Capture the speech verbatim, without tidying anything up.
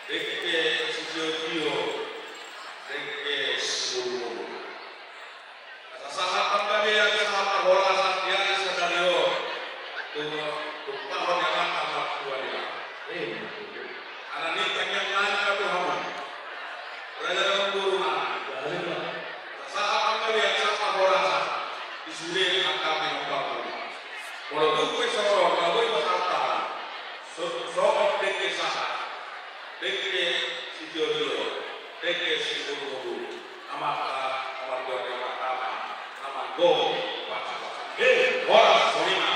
Dengke sitio-tio, dengke simudu-mudu. Asa sahat panggabean, sahat parhorasan di ari sadari on. Tu, tumpahon ni Amanta na martua i ma. Eh, ala ni tangiang nami ma tu hamu. Raja dohot boru nami. Asa sahat panggabean, sahat parhorasan. Di sude angka pinompar muna. Molo tung pe songon on, molo boi pasahathon. So, songon dengke sahat. Dengke sitio-tio, dengke simudu-mudu, Amanta na martua, Amanta na manggohi pasupasu. He, horas, songon i ma.